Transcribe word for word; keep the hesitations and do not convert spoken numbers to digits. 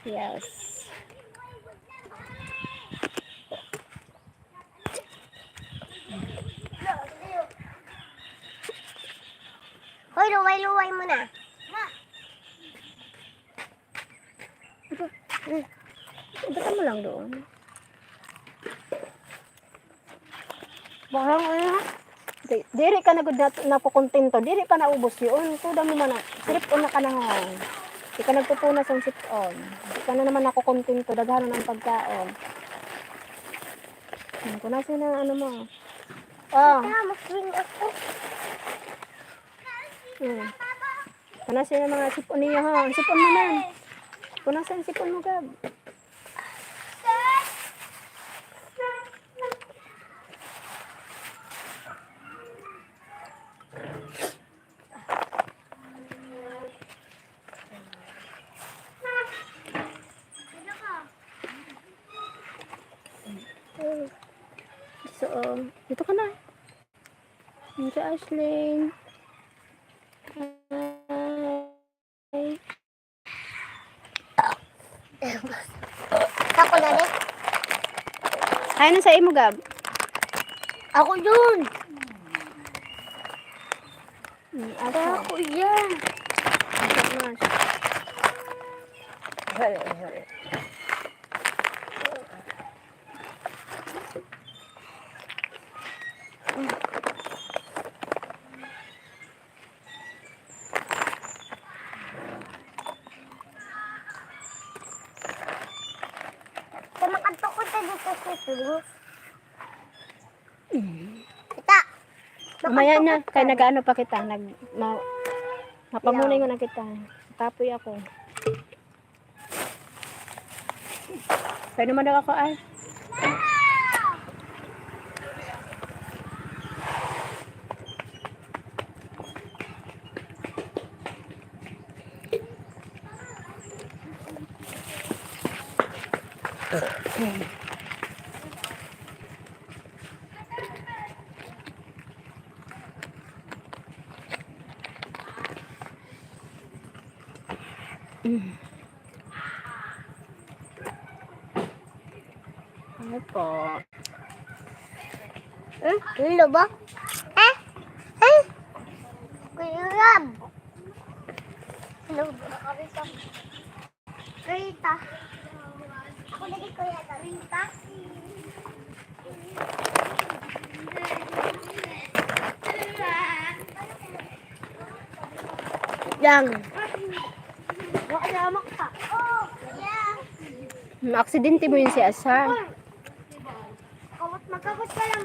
Yes. Hoy, luway-luway mo na. Ibatan mo lang doon. Parang ano, di, diri ka na gud nat-, nakukontento, diri pa naubos yun. Tuda mo man, sirip-on na ka na hon. Di ka nagpupunas ang sip-on. Di ka na naman nakukontento, daghan na ng pagkaon. Hmm, kung nasa na ano mo. Oh. Tama, swing ako. Hmm. Punasan ang mga sipon niyo, ha? Ang sipon mo, man. Punasan ang sipon mo, Gab. So, um, dito ka na. Thank you, Ashley. Hi. Ako na rin. Ay, ano sa imo, Gab? Ako yun. Hmm, asa? Ako yan. Asa na siya? Hali, hali. Sa makadto ko sa dito sa Pilis. Kita. Mamaya na, kay nag-ano pa kita, nag, ma, mapamunay ko na kita. Tapoy ako. Pwede mo daw ako, ay. Mm. Ano po? Hmm? Ano ba? Eh? Eh? Kuya Rab. Ano ba? Rita. Ako lagi, Kuya Rab. Rita. Yang. Maaksidente mo yun si Asa. Magkabot pa lang.